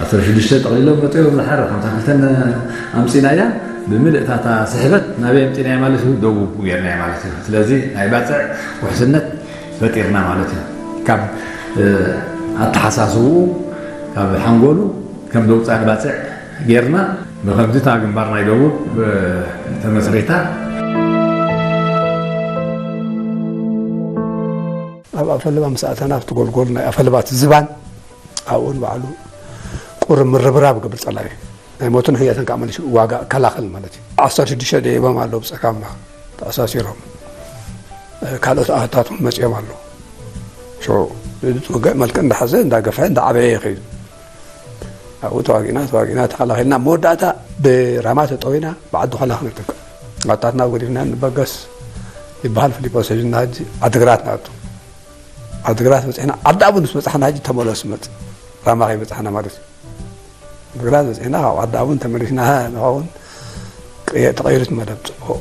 ዓሰርተ ሽዱሽተ ጠቕሊሎም መፅኦም ዝሓረ ሓምሳ ክልተ ኣምፂናያ ብምልእታታ ስሕበት ናበይ ኣምፂናያ ማለት እዩ? ደቡብ ጌርናያ ማለት እዩ። ስለዚ ናይ ባፅዕ ውሕስነት ፈጢርና ማለት እዩ። ካብ ኣተሓሳስብኡ ካብ ሓንጎሉ ከም ዘውፃ ባፅዕ ጌርና ብከምዚ እታ ግንባር ናይ ደቡብ ተመስሪታ። ኣብ ኣፈልባ ምስ ኣተና ኣብቲ ጎልጎል ናይ ኣፈልባ እቲ ዝባን ኣብኡ ንባዕሉ ቁሪ ምርብራብ ገብር ፀላኢ ናይ ሞትን ህያትን ከዓ መሊሱ ዋጋ እከላኸል ማለት እዩ። ዓሰርተ ሽዱሽተ ደይቦም ኣለዉ ብፀጋምና ተኣሳሲሮም ካልኦት ኣህታት እውን መፅኦም ኣለዉ። ሽዑ እቲ ውግእ መልክዕ እንዳሓዘ እንዳገፍሐ እንዳዓበየ ይኸይዱ። ኣብኡ ተዋጊእና ተዋጊእና ተኸላኺልና መወዳእታ ብራማ ተጠዊና ብዓዲ ኾላ ክንጥቅዕ ኣታትና ገዲፍና ንበገስ ይበሃል ፊሊጶስ ሒዙና ሕጂ ዓድግራት ንኣቱ። ዓድግራት በፂሕና ዓዲ ኣቡ ምስ በፃሕና ሕጂ ተመለሱ መፅ ራማ ከይበፃሕና ማለት እዩ። ዓድግራት በፂሕና ካብ ዓዲ ኣቡ ተመሊስና ንኸውን ተቐይሩት መደብ ፅቡቕ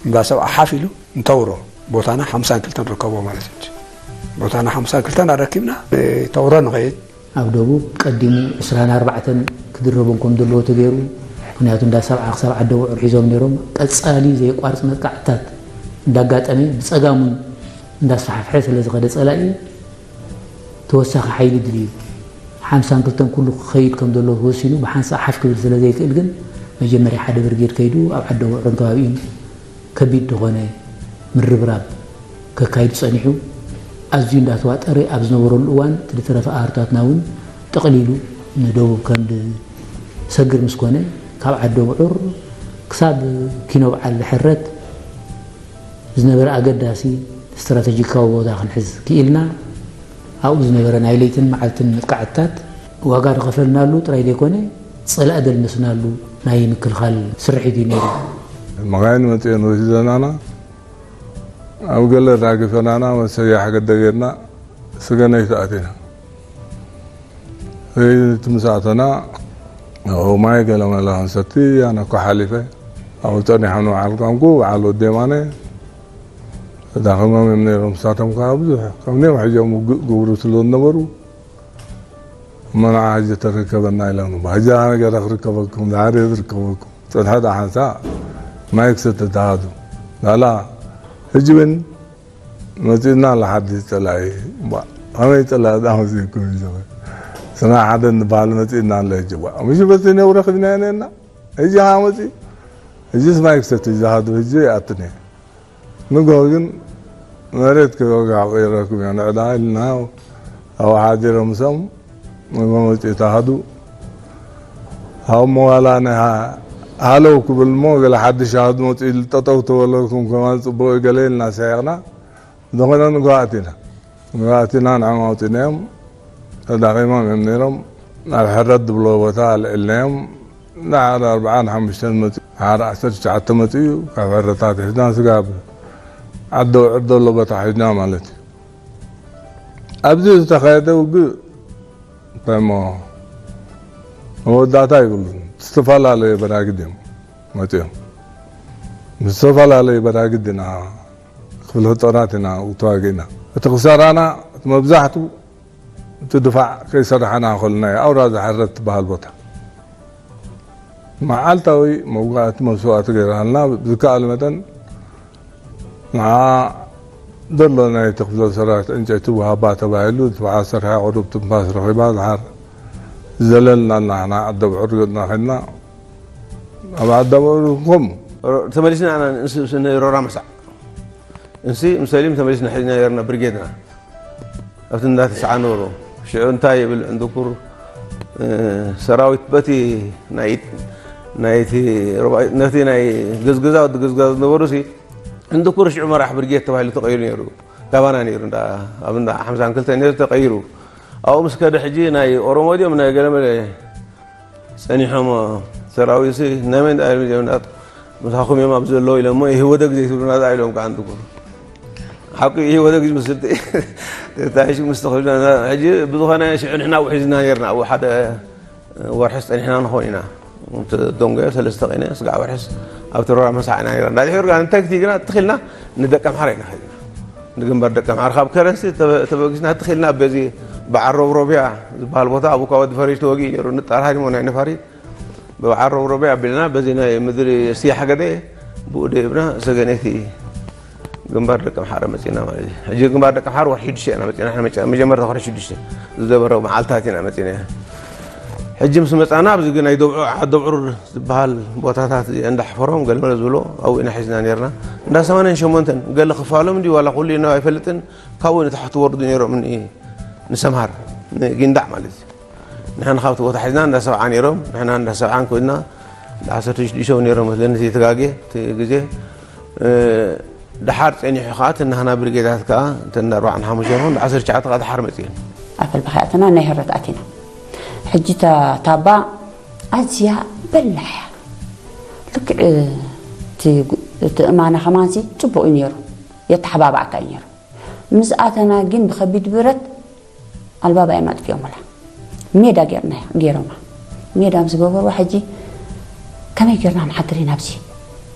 እንዳ ሰብዓ ሓፍ ኢሉ እንተውሮ ቦታና ሓምሳን ክልተን ርከቦ ማለት እዩ። ቦታና ሓምሳን ክልተን ኣረኪብና ተውሮ ንኸይድ ኣብ ደቡብ ቀዲሙ ዕስራን ኣርባዕተን ክድረቦም ከም ዘለዎ ተገይሩ። ምክንያቱ እንዳ ሰብዓ ክሳብ ዓደ ውዑር ሒዞም ነይሮም። ቀጻሊ ዘየቋርጽ መጥቃዕትታት እንዳጋጠመ ብጸጋም እውን እንዳስፋሕፍሐ ስለ ዝኸደ ጸላኢ ተወሳኺ ሓይሊ ድልዩ ሓምሳን ክልተን ኩሉ ክኸይድ ከም ዘለዎ ተወሲኑ ብሓንሳእ ሓፍ ክብል ስለ ዘይክእል ግን መጀመርያ ሓደ ብርጌድ ከይዱ ኣብ ዓደ ውዑርን ከባቢኡን ከቢድ ዝኾነ ምርብራብ ከካይድ ጸኒሑ፣ ኣዝዩ እንዳተዋጠረ ኣብ ዝነበረሉ እዋን፣ እቲ ዝተረፈ ኣህርታትና እውን ጠቕሊሉ ንደቡብ ከም ዝሰግር ምስ ኮነ፣ ካብ ዓዲ ውዑር ክሳብ ኪኖ በዓል ሕረት ዝነበረ ኣገዳሲ ስትራተጂካዊ ቦታ ክንሕዝ ክኢልና። ኣብኡ ዝነበረ ናይ ለይትን መዓልትን መጥቃዕትታት ዋጋ ዝኸፈልናሉ ጥራይ ዘይኮነ፣ ጸላኢ ዘልመስናሉ ናይ ምክልኻል ስርሒት እዩ ነይሩ። መኻይን መጺኤን ወሲደናና፣ ኣብ ገለ ራጊፈናና፣ መሰያ ሓገደ ጌርና፣ ስገነይቲ ኣቲና። እቲ ምስ ኣተና፣ ኣብኡ ማይ ገለ መለ ክንሰቲ፣ ኣነ እኮ ሓሊፈ። ኣብኡ ጸኒሖም ንበዓል ቋንቁ፣ በዓል ወዲ የማነ፣ ተዳኺሞም እዮም ነይሮም። ንሳቶም ከኣ ብዙሕ ከምዚኦም ሕጆም ውግእ ግብሩ ስለ ዝነበሩ፣ እሞ ንዓ ሕጂ ተርከበና ኢሎም፣ ሕጂ ደኣ ነገር ክርከበኩም፣ ደሓር ዝርከበኩም። ጽንሐ ደኣ ሓንሳእ ማይ ክሰቲ ተሃዱ። ላላ፣ ሕጂ እውን መጺኡና ኣሎ ሓድሽ ጸላኢ። እባ፣ ከመይ ጸላኢ ደኣ መጺኡኩም እዩ ዘበ? ስና ሓደ እንበሃል መጺኡና ኣሎ ሕጂ። እባ፣ ምሽ በቲ ነው ረኺብናዮ ነርና። ሕጂ ከኣ መጺኡ። ሕጂ ስማይ ክሰቲ ዝሃዱ ሕጂ ይኣትነ። ንጎ ግን መሬት ክወጋዕ ቀይረኩም እያ ንዕዳ ኢልና ኣብኡ ሓዲሮም ምሶም ንጎ መጺኡ ተሃዱ። ኣብኡ መዋላ ናይ ሃ-፣ ሃለው ክብል እሞ ገለ ሓድሽ ኣሃዱ መጺኡ ኢሉ ጠጠው ተበለኩም ከማን ጽቡቕ እዩ ገለ ኢልና ሰሒቕና። ዝኾነ ንጎ ኣቲና። ንጎ ኣቲና ንዕኦም ኣውጺእናዮም። ተዳኺሞም እዮም ነይሮም። ናብ ሕረት ዝብሎ ቦታ ኣልዒልናዮም። ንሓደ ኣርብዓን ሓሙሽተን መጺኡ፣ ሓደ ዓሰርተ ትሽዓተ መጺኡ፣ ካብ ሕረታት ሒዝና ስጋብ ዓዲ ውዕር ዘሎ ቦታ ሒዝና ማለት እዩ። ኣብዚ ዝተኻየደ ውግእ እንታይ እሞ መወዳእታ ይብሉን። ዝተፈላለየ በራግድ እዮም መጺኦም። ምስ ዝተፈላለየ በራግድ ኢና፣ ክፍለ ጦራት ኢና ተዋጊእና። እቲ ክሳራና እቲ መብዛሕቱ እቲ ድፋዕ ከይሰራሕና ከለና እዩ ኣውራ ዝሓረት ትበሃል ቦታ። መዓልታዊ መውጋእቲ መስዋእቲ ገይራልና ብዝከኣል መጠን ንዓ ዘሎ ናይ እቲ ክፍለ ሰራዊት ዕንጨይቲ ውሃባ ተባሂሉ እቲ በዓል ሰርሐ ቁሩብ ትንፋስ ረኺባ ዝሓር ዘለልና ናሕና ዓደ ብዑር ገጽና ኸድና ኣብ ዓደ ብዑር ከምኡ ሮ-፣ ተመሊስና ኢና ንስ-፣ ንስ-፣ ንሮራ መሳዕ እንሲ ምስ ሰሊም ተመሊስና ሒዝና ነርና ብርጌድና ኣብቲ እንዳ ተስዓ ነበሩ። ሽዑ እንታይ ይብል ዕንድኩር፣ እ፣ ሰራዊት በቲ ናይ፣ ናይቲ ሮባ-፣ ነቲ ናይ ገዝገዛ ወዲ ገዝገዛ ዝነበሩ ሲ ዕንድኩር ሽዑ መራሕ ብርጌድ ተባሂሉ ተቐይሩ ነይሩ። ጋባና ነይሩ፣ እንዳ፣ ኣብ እንዳ ሓምሳን ክልተ ነይሩ ተቐይሩ። ኣብኡ ምስ ከደ ሕጂ ናይ ኦሮሞ ድዮም ናይ ገለመለ ጸኒሖም ሰራዊትሲ ናይ መን ዳኣ ኢሎም ናት ምሳኹም እዮም ኣብዚ ዘለዉ ኢሎሞ፣ ይህወደግ ዘይትብሉና ዳኣ ኢሎም ከዓ እንትብሉ። ሓቂ ይህወደግ ዝመስል ተ-፣ ተታሒዙ ምስ ተኸሉና፣ ሕጂ ብዝኾነ ሽዑ ንሕና ውሒዝና ነርና፣ ኣብኡ ሓደ ወርሒ ጸኒሕና ንኾን ኢና። እቲ ደንጎዮ ሰለስተ ቀነ ስጋዕ ወርሕስ ኣብ ተረራ መሳዕና ነርና። ድሕሪ ግን እንታይ ክትይ ግና ትኽልና ንደቀ ምሓረ ኢና ኸድና። ንግንባር ደቀ ምሓር ካብ ከረንሲ ተበ-፣ ተበጊስና ትኽልና በዚ በዓል ሮብሮብያ ዝበሃል ቦታ ኣብኡ ካብ ወዲ ፈሪድ ተወጊኡ ነይሩ። ንጣር ሃዲሞ ናይ ነፋሪት ብበዓል ሮብሮብያ ኣቢልና በዚ ናይ ምድሪ ስያሕ ገደ ብኡ ደይብና ሰገነይቲ ግንባር ደቀ ምሓረ መጺና ማለት እዩ። ሕጂ ግንባር ደቀ ምሓር ወርሒ ሽዱሽተ ኢና መጺና። ንሕና መጨ-፣ መጀመርታ ወርሒ ሽዱሽተ ዝነበረ መዓልታት ኢና መጺና። ሕጂ ምስ መጻና ኣብዚ ግን ናይ ደብዑ፣ ዓዲ ደብዑር ዝበሃል ቦታታት እንዳ ሕፈሮም ገለመለ ዝብሎ ኣብኡ ኢና ሒዝና ነርና። እንዳ ሰማንያን ሸሞንተን ገለ ክፋሎም እንዲ ዋላ ኩሉ ኢና ኣይፈልጥን። ካብኡ ንታሕቲ ወርዱ ነይሮም ን-፣ ንሰምሃር፣ ንጊንዳዕ ማለት እዩ። ንሕና ካብቲ ቦታ ሒዝና እንዳ ሰብዓ ነይሮም፣ ንሕና እንዳ ሰብዓን ኮይንና እንዳ ዓሰርተ ሽዱሽተ እውን ነይሮም መስለኒ እቲ ተጋግየ እቲ ግዜ። እ፣ ደሓር ጸኒሑ ከኣ እቲ ናህና ብርጌዳት ከኣ እተን እንዳ ኣርባዓን ሓሙሽተን ይኹን እንዳ ዓሰርተ ትሽዓተ ከኣ ደሓር መጺኤን። ኣፈልባኺ ኣተና ናይ ህረት ኣቲና። ሕጂ እታ ታባ ኣዝያ በላሕ እያ። ልክዕ እቲ፣ እቲ እማና ከማንሲ ጽቡቕ እዩ ነይሩ። የተሓባባዕካ እዩ ነይሩ። ምስ ኣተና ግን ብኸቢድ ብረት ኣልባባ እዮም ኣጥፊኦምላ። ሜዳ ጌርና፣ ጌሮማ። ሜዳ ምስ ገበርዋ ሕጂ ከመይ ጌርና ንሓድር ኢና ኣብዚ?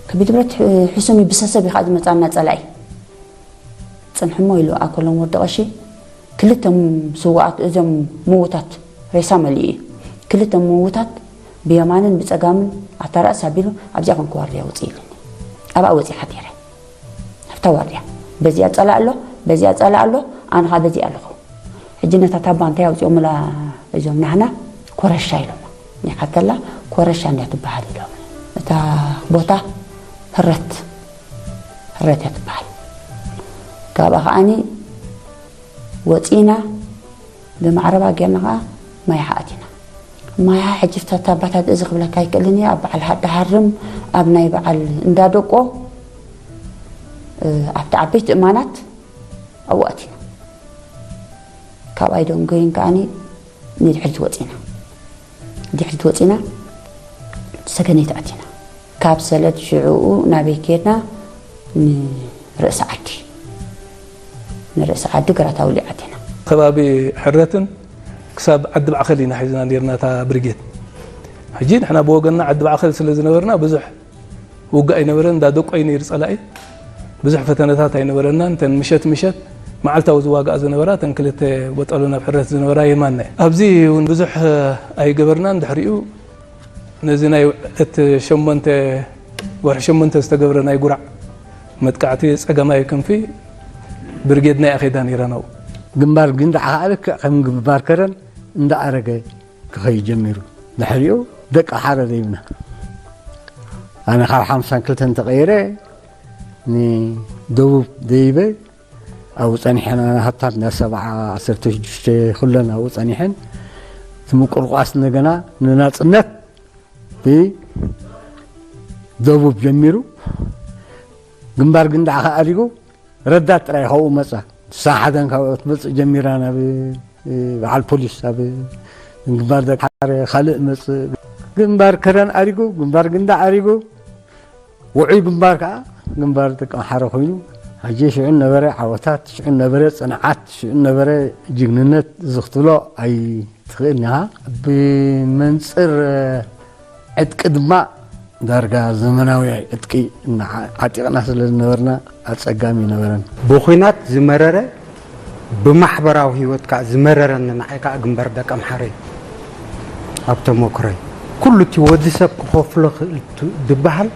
ከቢድ ብረት ሕ-፣ ሕሱም እዩ፣ ብሰሰብ እዩ ከዓ ዝመፃና ፀላኢ። ፅንሕሞ ኢሉ ኣኮሎም ወዲ ቀሺ ክልተ ስውኣት፣ እዞም ምውታት ሬሳ መሊኡ እዩ። ክልተ ምውታት ብየማንን ብፀጋምን ኣታ ራእሲ ኣቢሉ ኣብዚኣ ኮንኩ ዋርድያ ውፅእ ኢሉኒ። ኣብኣ ወፂእ ሓዲረ። ኣብታ ዋርድያ በዚኣ ፀላእ ኣሎ፣ በዚኣ ፀላእ ኣሎ፣ ኣነ ኸዓ በዚኣ ኣለኹ። ሕጂ ነታ ታባ እንታይ ኣውፂኦምላ እዞም ናህና? ኮረሻ ኢሎም። ይሓተላ ኮረሻ እንድያ ትበሃል ኢሎም። እታ ቦታ ህረት፣ ህረት እያ ትበሃል። ካብኣ ከዓኒ ወፂና ብማዕረባ ጌርና ኸዓ ማይሓ ኣቲና። ማይሓ ሕጂ ፍታታ ኣባታት እዚ ክብለካ ኣይክእልን እየ። ኣብ በዓል ሃ-፣ ደሃርም ኣብ ናይ በዓል እንዳደቆ፣ እ፣ ኣብቲ ዓበይቲ እማናት ኣብኡ ኣቲና። ካብ ኣይደንጎይን ከዓኒ ንድሕሪት ወፂና። ድሕሪት ወፂና ሰገነይቲ ኣቲና። ካብ ሰለት ሽዕኡ ናበይ ከድና? ንርእሲ ዓዲ። ንርእሲ ዓዲ ግራታውሊ ኣቲና። ከባቢ ሕረትን ክሳብ ዓዲ ማእኸል ኢና ሒዝና ነርና እታ ብሪጌድ። ሕጂ ንሕና ብወገንና ዓዲ ማእኸል ስለ ዝነበርና ብዙሕ ውግእ ኣይነበረን፣ እንዳ ደቆ እዩ ነይሩ ጸላኢ። ብዙሕ ፈተነታት ኣይነበረናን። እተን ምሸት ምሸት መዓልታዊ ዝዋግኣ ዝነበራ እተን ክልተ ቦጠሎ ናብ ሕረት ዝነበራ የማና እየን። ኣብዚ እውን ብዙሕ ኣይገበርናን። ድሕሪኡ ነዚ ናይ ዕለት ሸሞንተ፣ ወርሒ ሸሞንተ ዝተገብረ ናይ ጉራዕ መጥቃዕቲ ጸገማይ ክንፊ ብርጌድና እያ ከይዳ ነይራ ናብኡ። ግንባር ግን ደኣ ከኣ ልክዕ ከም ግንባር ከረን እንዳኣረገ ክኸይድ ጀሚሩ። ድሕሪኡ ደቂ ሓረ ደይብና። ኣነ ካብ ሓምሳን ክልተን ተቐይረ ንደቡብ ደይበ ኣብኡ ጸኒሐን። ኣነ ሃብታት ናይ ሰብዓ ዓሰርተ ሽዱሽተ ኩለን ኣብኡ ጸኒሐን። እቲ ምቁርቋስ እንደገና ንናጽነት ብደቡብ ጀሚሩ፣ ግንባር ግን ደኣ ከኣሊጉ ረዳት ጥራይ ካብኡ መጻ። ንሳ ሓደን ካብኡ ትመጽእ ጀሚራ ናብ በዓል ፖሊስ ኣብ ግንባር ደቃሓረ ካልእ መጽእ። ግንባር ከረን ኣሪጉ፣ ግንባር ግንዳ ኣሪጉ፣ ውዑይ ግንባር ከኣ ግንባር ደቃሓረ ኮይኑ፣ ሕጂ ሽዑ ነበረ ዓወታት፣ ሽዑ ነበረ ጽንዓት፣ ሽዑ ነበረ ጅግንነት እዚ ክትብሎ ኣይትኽእልን ኢኻ። ብመንጽር ዕጥቂ ድማ ዳርጋ ዘመናዊ ዕጥቂ እና ዓጢቕና ስለ ዝነበርና ኣጸጋሚ ነበረን። ብኹናት ዝመረረ፣ ብማሕበራዊ ህይወት ከኣ ዝመረረኒ ንዓይ ከኣ ግንባር ደቀምሓረ እዩ። ኣብ ተመክሮይ ኩሉ እቲ ወዲ ሰብ ክኸፍሎ ክእል ቱ-፣ ዝበሃል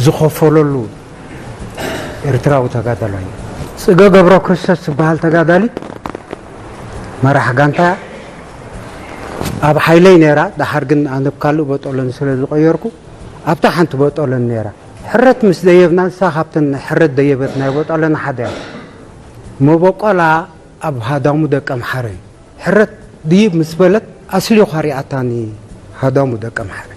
ዝኸፈለሉ ኤርትራዊ ተጋዳላይ እዩ። ጽገ ገብረ ክርስቶስ ዝበሃል ተጋዳሊት መራሕ ጋንታ ኣብ ሓይለይ ነይራ። ደሓር ግን ኣነ ብካልእ በጦለን ስለ ዝቐየርኩ ኣብታ ሓንቲ በጦለን ነይራ። ሕረት ምስ ደየብና፣ ንሳ ካብተን ሕረት ደየበት ናይ በጦለን ሓደ እያ። መበቆላ ኣብ ሃዳሙ ደቀምሓረ እዩ። ሕረት ድይብ ምስ በለት ኣስሊኳ ሪኣታኒ ሃዳሙ ደቀምሓረ።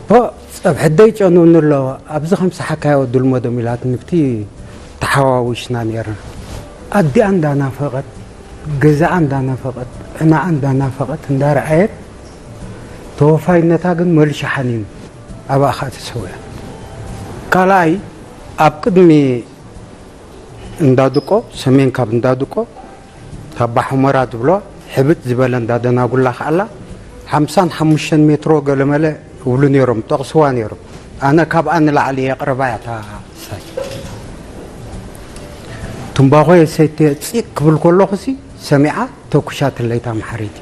ፖእ፣ ጸብሒ ደይ ጨኑኒ ኣሎ፣ ኣብዚ ከም ሰሓካዮ ድልመዶም ኢላትኒ ብቲ ተሓዋዊስና ነይርና። ኣዲኣ እንዳናፈቐት፣ ገዛኣ እንዳናፈቐት፣ ዕናኣ እንዳናፈቐት እንዳረኣየት፣ ተወፋይነታ ግን መሊሹ ሓኒኑ፣ ኣብኣ ኸኣ ተሰዊኣ። ካልኣይ፣ ኣብ ቅድሚ እንዳድቆ፣ ሰሜን ካብ እንዳድቆ፣ ታባ ሑመራ ዝብሎ፣ ሕብጥ ዝበለ እንዳደናጉላ ከኣላ፣ ሓምሳን ሓሙሽተን ሜትሮ ገለመለ እብሉ ነይሮም፣ ጠቕስዋ ነይሮም። ኣነ ካብኣ ንላዕሊ የቕርባ እያ እታ ሳይ። ትምባኾ የሰይተ ጺቕ ክብል ከለኹሲ፣ ሰሚዓ ተኩሻትለይ እታ መሓሪት።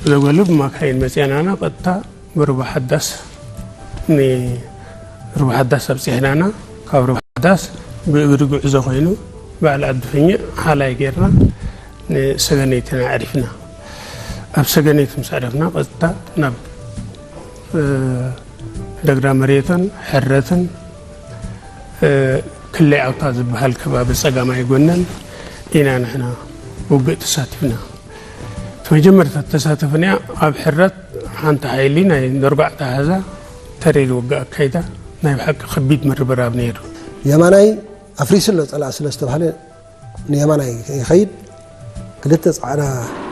ዘጎልብ ማካይን መጺኣናና ቀጥታ ብሩባ ሓዳስ ንሩባ ሓዳስ ኣብጺሕናና፣ ካብ ሩባ ሓዳስ ብእግሪ ጉዕዞ ኮይኑ በዓል ዓዲ ፍኝእ ሓላይ ጌርና ንሰገነይትና ኣዕሪፍና። ኣብ ሰገነይቲ ምስ ኣዕረፍና ቀጥታ ናብ፣ እ፣ ደግዳ መሬትን ሕረትን፣ እ፣ ክለይ ዓውታ ዝበሃል ከባቢ ጸጋማይ ጎነን ኢና ንሕና ውግእ ተሳቲፍና። እቲ መጀመርታ ተሳተፍንያ ኣብ ሕረት ሓንቲ ሓይሊ ናይ ነርጓዕ ተሓዛ ተሪር ውግእ ኣካይዳ። ናይ ብሓቂ ከቢድ ምርብራብ ነይሩ። የማናይ ኣፍሪሱ ኣሎ ጸላኢ ስለ ዝተባህለ ንየማናይ ይኸይድ። ክልተ ጻዕዳ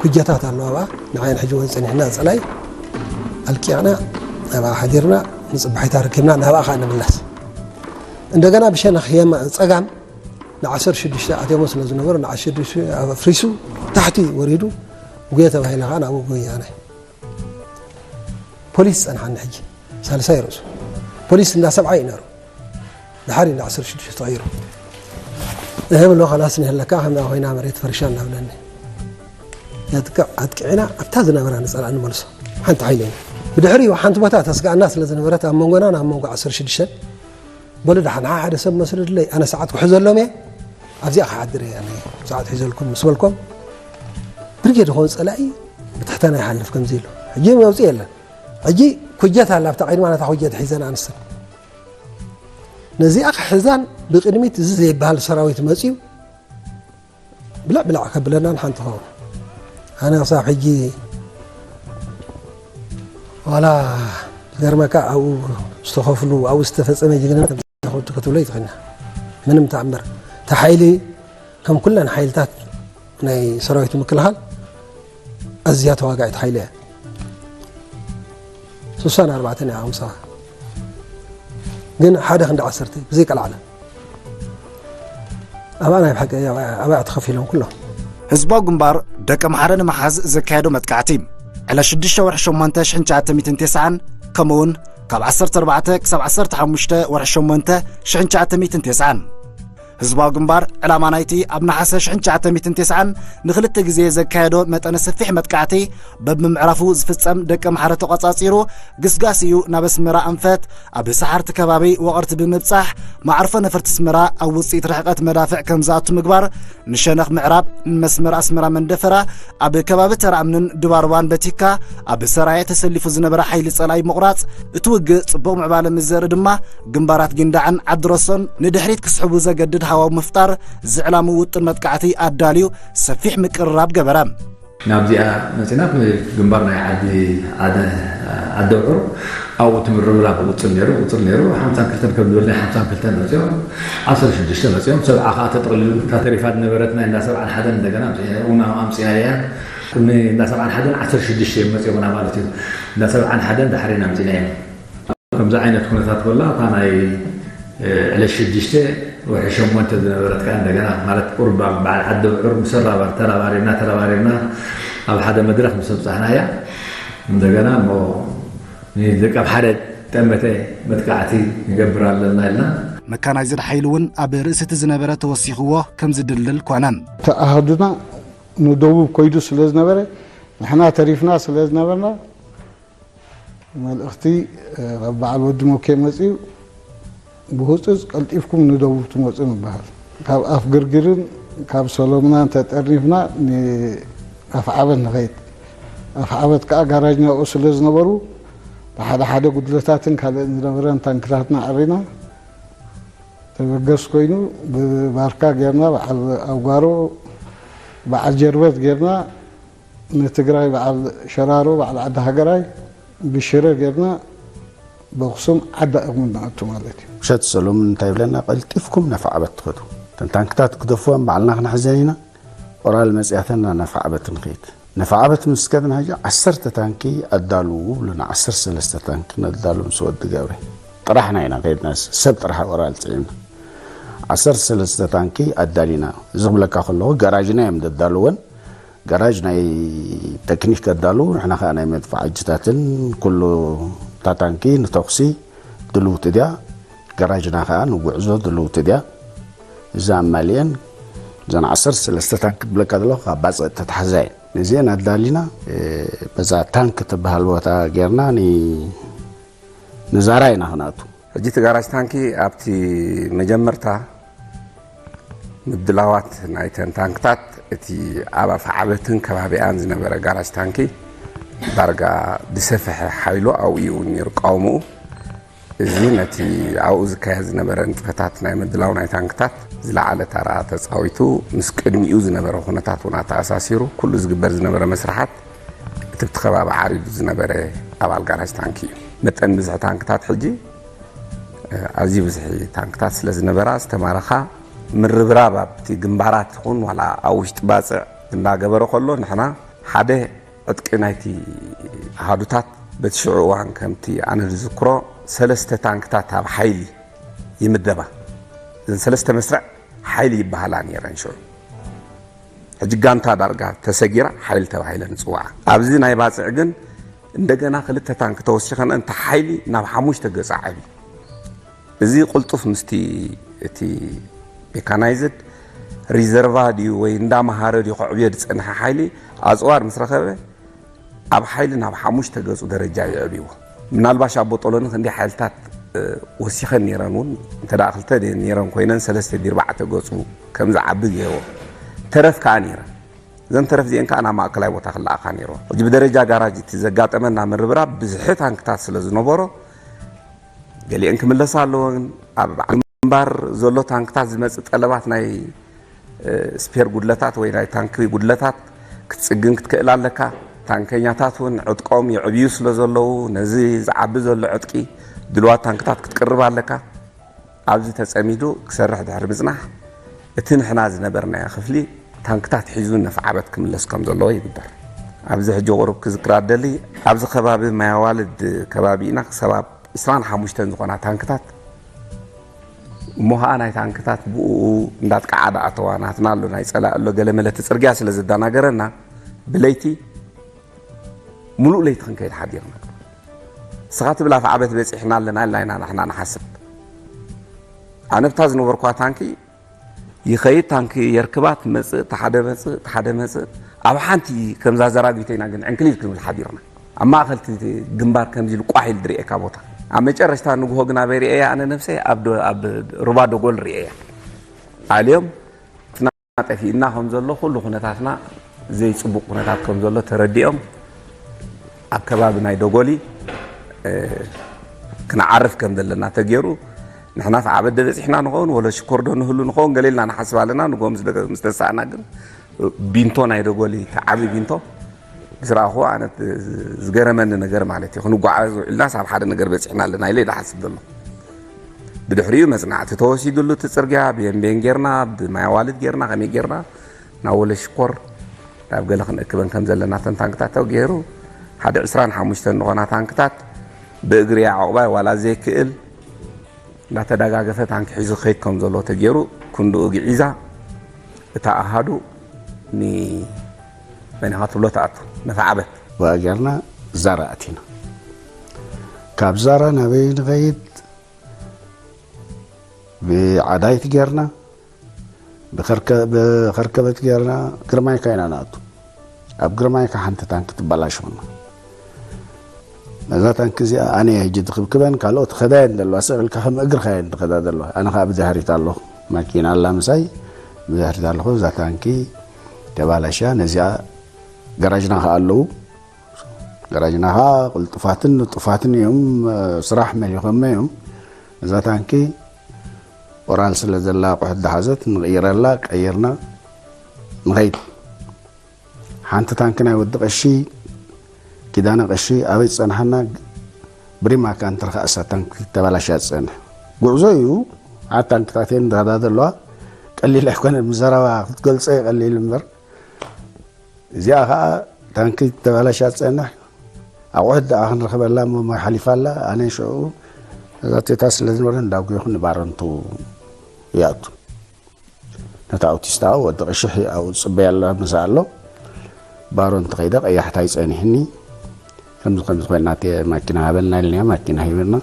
ኩጀታት ኣለዋ ኣብኣ። ንዓይን ሕጂ እውን ጸኒሕና ጸላኢ ኣልቂቕና ኣብኣ ሓዲርና ንጽባሒታ ረኪብና ናብኣ ከኣ ንምለስ። እንደገና ብሸነኽ የማ-፣ ጸጋም ንዓሰርተ ሽዱሽተ ኣትዮሞ ስለ ዝነበሩ ንዓሰርተ ሽዱሽተ ኣፍሪሱ ታሕቲ ወሪዱ ጉየ ተባሂለ ከኣ ናብኡ ጉየ ኣነ። ፖሊስ ጸንሓኒ ሕጂ ሳልሳይ ርእሱ። ፖሊስ እንዳ ሰብዓ እዩ ነይሩ። ድሓር እንዳ ዓሰርተ ሽዱሽተ ተቐይሩ። እህ ብሎ ካላስ ንህለካ ከምዛ ኮይና መሬት ፈርሻ እናብለኒ። የጥቅዕ ኣጥቂዕና ኣብታ ዝነበራ ንጸላእ ንመልሶ። ሓንቲ ሓይሊ ኢና። ብድሕሪኡ ሓንቲ ቦታ ተስጋኣና ስለ ዝነበረት ኣብ መንጎና ናብ መንጎ ዓሰርተ ሽዱሽተ በሉ ደሓን ሓደ ሰብ መስርድለይ ኣነ ሰዓት ክሕዘሎም እየ ኣብዚኣ ክሓድር እየ ኣነ ሰዓት ሒዘልኩም ምስ በልኮም ብርጌድ ኾን ጸላኢ ብትሕተና ይሓልፍ ከምዚ ኢሉ ሕጂ መውፅእ የለን። ሕጂ ኩጀት ኣላ ኣብታ ቅድማ ነታ ኩጀት ሒዘን ኣንስን ነዚኣ ክሕዛን ብቅድሚት እዚ ዘይበሃል ሰራዊት መፅዩ ብላዕ ብላዕ ከብለና ንሓንቲ ኸውን ኣነ ክሳብ ሕጂ ዋላ ገርመካ ኣብኡ ዝተኸፍሉ ኣብኡ ዝተፈፀመ ጅግንነት ክትብሎ ይትኽእልና ምንም ተኣምር እቲ ሓይሊ ከም ኩለን ሓይልታት ናይ ሰራዊት ምክልኻል ኣዝያ ተዋጋዒት ሓይሊ እያ። ስሳን ኣርባዕተን እያ ኣምሳ ግን ሓደ ክንዲ ዓሰርተ ብዘይ ቀላዕለ ኣብኣ ናይ ብሓቂ ኣብኣ ተኸፊሎም ኩሎም። ህዝባዊ ግንባር ደቂ ኣምሓረ ንምሓዝ ዘካየዶ መጥቃዕቲ ዕለት ሽዱሽተ ወርሒ ሸሞንተ ሽሕን ትሽዓተ ሚእትን ተስዓን ከምኡውን ካብ ዓሰርተ ኣርባዕተ ክሳብ ዓሰርተ ሓሙሽተ ወርሒ ሸሞንተ ሽሕን ትሽዓተ ሚእትን ተስዓን ህዝባዊ ግንባር ዕላማ ናይቲ ኣብ ነሓሰ ሽሕን ትሽዓተ ሚእትን ተስዓን ንኽልተ ግዜ ዘካየዶ መጠነ ሰፊሕ መጥቃዕቲ በብምዕራፉ ዝፍጸም ደቂ ኣምሓረ ተቖጻጺሩ ግስጋሲኡ ናብ ኣስመራ ኣንፈት ኣብ ሰሓርቲ ከባቢ ወቐርቲ ብምብጻሕ መዓርፎ ነፈርቲ ኣስመራ ኣብ ውጽኢት ርሕቀት መዳፍዕ ከም ዝኣቱ ምግባር፣ ንሸነኽ ምዕራብ፣ ንመስመር ኣስመራ መንደፈራ፣ ኣብ ከባቢ ተራእምንን ድባርዋን በቲካ ኣብ ሰራየ ተሰሊፉ ዝነበረ ሓይሊ ጸላኢ ምቑራጽ፣ እቲ ውግእ ጽቡቕ ምዕባለ ምስ ዘርኢ ድማ፣ ግንባራት ጊንዳዕን ዓዲ ረሶን ንድሕሪት ክስሕቡ ዘገድድ ሃዋው ምፍጣር፣ ዝዕላሙ ውጥን መጥቃዕቲ ኣዳልዩ ሰፊሕ ምቅርራብ ገበረ። ናብዚኣ መጺና፣ ግንባር ናይ ዓዲ፣ ዓደ-፣ ዓዲ ኣውዕር፣ ኣብኡ ትምርምራ ብቁጽር ነይሩ፣ ቁጽር ነይሩ፣ ሓምሳን ክልተን ከም ዝበልና፣ ሓምሳን ክልተን መጺኦም፣ ዓሰርተ ሽዱሽተ መጺኦም፣ ሰብዓ ከኣ ተጠቕሊሉ፣ እታ ተሪፋ ዝነበረት ናይ እንዳ ሰብዓን ሓደን እንደገና ኣምጺ-፣ እውን ኣምጺኣያ። እንዳ ሰብዓን ሓደን ዓሰርተ ሽዱሽተ እዮም መጺኦምና ማለት እዩ። እንዳ ሰብዓን ሓደን ዳሕሬና ኣምጺናዮም። ከምዚ ዓይነት ኩነታት ከላ፣ እታ ናይ፣ እ፣ ዕለት ሽዱሽተ ወርሒ ሸሞንተ ዝነበረት ከኣ እንደገና፣ ማለት ቁርብ ኣብ በዓል ዓዲ ኣውዕር ምስ ተራባር-፣ ተራባሪብና፣ ተራባሪብና ኣብ ሓደ መድረኽ ምስ ኣብጻሕናያ፣ እንደገና እሞ ንደቂ ኣብ ሓደ ጠመተ መጥቃዕቲ ንገብር ኣለና ኢልና። መካናይዝድ ሓይሊ እውን ኣብ ርእሲ እቲ ዝነበረ ተወሲኽዎ ከም ዝድልድል ኮነ። ተኣሃዱና ንደቡብ ኮይዱ ስለ ዝነበረ፣ ንሕና ተሪፍና ስለ ዝነበርና፣ መልእኽቲ፣ እ፣ ካብ በዓል ወዲ ሞኬ መጺኡ፣ ብህጹጽ ቀልጢፍኩም ንደቡብ ትመጹ ንበሃል። ካብ ኣፍ ግርግርን ካብ ሰሎምናን ተጠርኒፍና ንኣፍዓበት ንኸይድ። ኣፍዓበት ከኣ ጋራጅ ናብኡ ስለ ዝነበሩ፣ ብሓደ ሓደ ጉድለታትን ካልእን ዝነበረን ታንክታትና ኣዕሪና፣ ተበገስ ኮይኑ፣ ብባርካ ጌርና፣ በዓል ኣውጋሮ፣ በዓል ጀርበት ጌርና፣ ንትግራይ በዓል ሸራሮ፣ በዓል ዓዲ ሃገራይ፣ ብሽረ ጌርና፣ በኽሱም ዓዳ ኢኹም ንኣቱ ማለት እዩ። ውሸት ሰሎሙን እንታይ ይብለና? ቀልጢፍኩም ነፋዕበት ትኸዱ። እተን ታንክታት ክደፍወን ባዕልና ክነሕዘን ኢና። ኦራል መጽያተና ነፋዕበት ንኸይድ። ነፋዕበት ምስ ከድና ሕጂ ዓሰርተ ታንኪ ኣዳልዉ ብሉና። ዓሰርተ ሰለስተ ታንኪ ነዳሉ ምስ ወዲ ገብረ። ጥራሕና ኢና ከይድና፣ ሰብ ጥራሕ ኦራል ጽዒና። ዓሰርተ ሰለስተ ታንኪ ኣዳሊና። እዚ ክብለካ ከለኹ፣ ገራጅና እዮም ዘዳልወን። ገራጅ ናይ ተክኒክ ከዳሉ፣ ንሕና ኸኣ ናይ መድፍዕ እጅታትን ኩሉ፣ እታ ታንኪ ንተኹሲ ድልውቲ ድያ፣ ገራጅና ኸኣ ንጉዕዞ ድልውቲ ድያ። እዛ ኣማልየን፣ እዘን ዓሰርተ ሰለስተ ታንኪ ክብለካ ዘለኹ፣ ካብ ባጽዕ ተታሕዛ እየን። ነዚአን ኣዳሊና፣ እ፣ በዛ ታንክ ትበሃል ቦታ ጌርና ኒ-፣ ንዛራ ኢና ክነእቱ። ሕጂ እቲ ጋራጅ ታንኪ ኣብቲ መጀመርታ ምድላዋት ናይተን ታንክታት፣ እቲ ኣብ ኣፍዓበትን ከባቢኣን ዝነበረ ጋራጅ ታንኪ ዳርጋ ዝሰፍሐ ሓይሉ ኣብኡ እዩ ነይሩ ቃውምኡ። እዚ ነቲ ኣብኡ ዝካየድ ዝነበረ ንጥፈታት ናይ ምድላው ናይ ታንክታት ዝለዓለ ታራ ተጻዊቱ፣ ምስ ቅድሚኡ ዝነበረ ኩነታት እውን ኣተኣሳሲሩ፣ ኩሉ ዝግበር ዝነበረ መስርሓት እቲ ኣብቲ ከባቢ ዓሪዱ ዝነበረ ኣባል ጋራጅ ታንኪ እዩ። መጠን ብዝሒ ታንክታት ሕጂ፣ እ፣ ኣዝዩ ብዝሒ ታንክታት ስለ ዝነበራ፣ ዝተማረኻ ምርብራብ ኣብቲ ግንባራት ይኹን ዋላ ኣብ ውሽጢ ባጽዕ እንዳገበረ ከሎ፣ ንሕና ሓደ ዕጥቂ ናይቲ ኣሃዱታት በቲ ሽዑ እዋን ከምቲ ኣነ ዝዝክሮ ሰለስተ ታንክታት ኣብ ሓይሊ ይምደባ። እዘን ሰለስተ መስርዕ ሓይሊ ይበሃላ ነይረን ሽዑ። ሕጂ ጋንታ ዳርጋ ተሰጊራ ሓይሊ ተባሂለን ዝጽውዓ። ኣብዚ ናይ ባጽዕ ግን እንደገና ክልተ ታንክ ተወሲኸን፣ እንተ ሓይሊ ናብ ሓሙሽተ ገጻ ዓብዩ። እዚ ቅልጡፍ ምስቲ እቲ ሜካናይዝድ ሪዘርቫ ድዩ ወይ እንዳመሃረ ድዩ ከዕብዮ ዝጸንሐ ሓይሊ ኣጽዋር ምስ ረኸበ፣ ኣብ ሓይሊ ናብ ሓሙሽተ ገጹ ደረጃ የዕብይዎ። ምናልባሽ ኣብ ቦጦሎኒ ክንደይ ሓይልታት፣ እ፣ ወሲኸን ነይረን እውን፣ እንተ ደኣ ክልተ ደየን ነይረን ኮይነን፣ ሰለስተ ቢርባዕተ ገጹ ከም ዝዓቢ ገይርዎ። ተረፍ ከኣ ነይረን። እዘን ተረፍ እዚአን ከኣ ናብ ማእከላይ ቦታ ክለኣኻ ነይርዎ። ሕጂ ብደረጃ ጋራጅ እቲ ዘጋጠመና ምርብራብ ብዝሒ ታንክታት ስለ ዝነበሮ፣ ገሊአን ክምለሳ ኣለወን። ኣብ ግንባር ዘሎ ታንክታት ዝመጽእ ጠለባት ናይ፣ እ፣ ስፔር ጉድለታት ወይ ናይ ታንኪ ጉድለታት ክትጽግን ክትክእል ኣለካ። ታንከኛታት እውን ዕጥቆም ይዕብዩ ስለ ዘለዉ፣ ነዚ ዝዓቢ ዘሎ ዕጥቂ ድልዋት ታንክታት ክትቅርብ ኣለካ። ኣብዚ ተጸሚዱ ክሰርሕ ድሕሪ ምጽናሕ፣ እቲ ንሕና ዝነበርናዮ ክፍሊ ታንክታት ሒዙ ነፍዓበት ክምለስ ከም ዘለዎ ይግበር። ኣብዚ ሕጂ ቁሩብ ክዝክራ ደሊ፣ ኣብዚ ከባቢ ማይ ኣዋልድ ከባቢ ኢና ክሳብ ኣብ ዕስራን ሓሙሽተን ዝኾና ታንክታት እሞ ኸዓ ናይ ታንክታት ብኡ እንዳጥቃዓ ዳኣተዋ ናትና ኣሎ ናይ ጸላእ ኣሎ ገለ መለ እቲ ጽርግያ ስለ ዘደናገረና ብለይቲ ሙሉእ ለይቲ ክንከይድ ሓዲርና። ንስኻ ትብል ኣፍዓበት በጺሕና ኣለና ኢልና ኢና ንሕና ንሓስብ። ኣነ ብታ ዝነበርኳ ታንኪ ይኸይድ፣ ታንኪ የርክባ፣ ትመጽእ፣ ተሓደ መጽእ፣ ተሓደ መጽእ። ኣብ ሓንቲ ከምዛ ዘራጊቶ ኢና ግን ዕንክሊል ክንብል ሓዲርና። ኣብ ማእኸል እቲ ግንባር ከምዚ ኢሉ ቋሕ ኢሉ ዝርእየካ ቦታ። ኣብ መጨረሽታ ንግሆ ግን ኣበይ ርእየያ ኣነ ነብሰይ? ኣብ ዶ-፣ ኣብ ሩባ ደጎል ርእየያ። ኣልዮም፣ ጠፊእና ከም ዘሎ፣ ኩሉ ኩነታትና ዘይጽቡቕ ኩነታት ከም ዘሎ ተረዲኦም፣ ኣብ ከባቢ ናይ ደጎሊ፣ እ፣ ክንዓርፍ ከም ዘለና ተገይሩ፣ ንሕና ሰዓበት ዶ በጺሕና ንኸውን፣ ወለ ሽኮር ዶ ንህሉ ንኸውን፣ ገለ ኢልና ንሓስብ ኣለና። ንጎ ምስ ደገ-፣ ምስ ተሳእና ግን፣ ቢንቶ ናይ ደጎሊ፣ እቲ ዓቢ ቢንቶ ምስ ረኣኹ፣ ኣነ ዝገረመኒ ነገር ማለት እዩ፣ ክንጓዓዝ ውዒልናስ ኣብ ሓደ ነገር በጺሕና ኣለና ኢለ ይሓስብ ዘሎ። ብድሕሪኡ መጽናዕቲ ተወሲዱሉ፣ እቲ ጽርግያ ብየንቤን ጌርና፣ ብማይ ኣዋልድ ጌርና፣ ከመይ ጌርና ናብ ወለ ሽኮር ናብ ገለ ክንእክበን ከም ዘለና፣ እተን ታንክታት ተገይሩ፣ ሓደ ዕስራን ሓሙሽተን ዝኾና ታንክታት ብእግሪ ኣዕቑባይ ዋላ ዘይክእል፣ እንዳተደጋገፈ ታንኪ ሒዙ ክኸይድ ከም ዘለዎ ተገይሩ፣ ክንድኡ ግዒዛ፣ እታ ኣሃዱ ን-፣ መን ኢኻ ትብሎ ትኣቱ፣ ነታ ዓበት። ብኣ ጌርና ዛራ ኣቲና። ካብ ዛራ ናበይ ንኸይድ? ብዓዳይት ጌርና፣ ብኸርከ-፣ ብኸርከበት ጌርና፣ ግርማይካ ኢና ንኣቱ። ኣብ ግርማይካ ሓንቲ ታንኪ ትበላሸወና። ነዛ ታንኪ እዚኣ ኣነ እየ ሕጂ ድኽብክበን፣ ካልኦት ኸዳ እየን ዘለዋ፣ ስቕ ኢልካ ከም እግርኻ እየን ድኸዳ ዘለዋ። ኣነ ኸኣ ብድሕሪት ኣለኹ። ማኪና ኣላ ምሳይ፣ ብድሕሪት ኣለኹ። እዛ ታንኪ ተባላሽያ፣ ነዚኣ ገራጅና ኸኣ ኣለዉ። ገራጅና ኸኣ ቅልጡፋትን ንጡፋትን እዮም፣ ስራሕ መሊኾም እዮም። እዛ ታንኪ ኦራል ስለ ዘላ ኣቑሑት ዝሓዘት ንቕይረላ፣ ቀይርና ንኸይድ። ሓንቲ ታንኪ ናይ ወዲ ቀሺ፣ ኪዳነ ቀሺ፣ ኣበይ ትጸንሓና? ብሪማካ እንትርኻ እሳ ታንኪ ተባላሽያ ትጸንሕ። ጉዕዞ እዩ። ዓት ታንክታት እየን ዝኸዳ ዘለዋ። ቀሊል ኣይኮነን፣ ብዘረባ ክትገልጾ እዩ ቀሊል እምበር። እዚኣ ኸኣ ታንኪ ተባላሽያ ትጸንሕ። ኣቑሑት ደኣ ክንረኽበላ እሞ ማይ ሓሊፋ ኣላ። ኣነ ሽዑ እዛ ቴታ ስለ ዝነበረ እንዳጉየኹ ንባረንቱ ይኣቱ። ነታ ኣውቲስታ ወዲ ቀሽሕ ኣብኡ ዝጽበያ ኣሎ ምሳ ኣሎ። ባሮ እንተኸይደ ቀያሕታ ይጸኒሕኒ። ከምዚ ከምዚ ኮይና፣ እቲ ማኪና ሃበና ኢልናያ፣ ማኪና ሂብና፣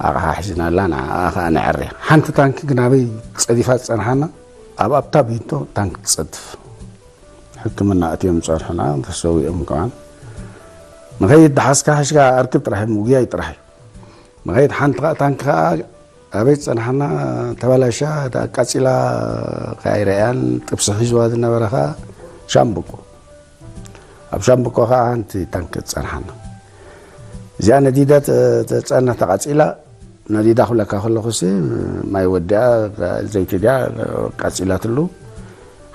ኣቕሓ ሒዝና ኣላ፣ ንዓኣ ኸኣ ነዐርያ። ሓንቲ ታንኪ ግን ኣበይ ጸዲፋ ዝጸንሓና? ኣብ ኣብታ ቢንቶ ታንኪ ትጸድፍ። ሕክምና ኣትዮም ጸንሑና፣ ተሰዊኦም ከማን። ንኸይድ ደሓዝካ ሓሽካ ኣርክብ ጥራሕ እዩ፣ ምጉያይ ጥራሕ እዩ። ንኸይድ ሓንቲ ኸኣ ታንኪ ኸኣ ኣበይ ጸንሓና ተባላሻ፣ እታ ኣቃጺላ ከይረኣያን ጥብሲ ሒዝዋ ዝነበረ ኸኣ ሻምብቆ። ኣብ ሻምብቆ ኸኣ ሓንቲ ታንኪ ጸንሓና። እዚኣ ነዲዳ ተ-፣ ተጸንሕ ተቓጺላ፣ ነዲዳ ክብለካ ከለኹሲ ማይ ወዲኣ፣ ዘይቲ ድያ፣ ኣቃጺላትሉ።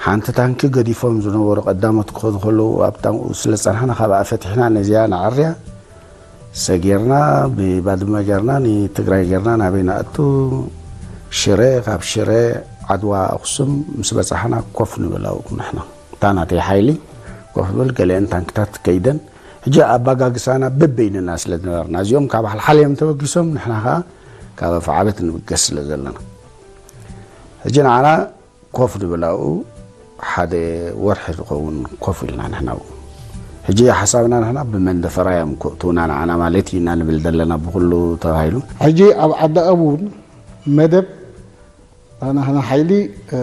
ሓንቲ ታንኪ ገዲፎም ዝነበሩ ቀዳሞት ክኸዱ ከለዉ ኣብ ታንኩ ስለ ጸንሓና ካብኣ ፈቲሕና ነዚኣ ንዓርያ። ሰጊርና፣ ብባድመ ጌርና፣ ንትግራይ ጌርና፣ ናበይ ንኣቱ? ሽረ፣ ካብ ሽረ ዓድዋ ኣኽሱም ምስ በጻሕና ኮፍ ንብል ኣብኡ ንሕና። እታ ናተይ ሓይሊ ኮፍ ብል፣ ገሊአን ታንክታት ከይደን። ሕጂ ኣባጋግሳና በበይንና ስለ ዝነበርና፣ እዚኦም ካብ ሓልሓል እዮም ተበጊሶም፣ ንሕና ኸኣ ካብ ኣፍዓበት ንብገስ ስለ ዘለና። ሕጂ ንዓና ኮፍ ንብል ኣብኡ ሓደ ወርሒ ዝኸውን ኮፍ ኢልና ንሕና ኣብኡ። ሕጂ ሓሳብና ንሕና ብመንደፈራ እዮም ክእትውና ንዓና ማለት እዩ ኢና ንብል ዘለና ብኹሉ ተባሂሉ። ሕጂ ኣብ ዓዲ ኣቡ እውን መደብ ናህና ሓይሊ፣ እ፣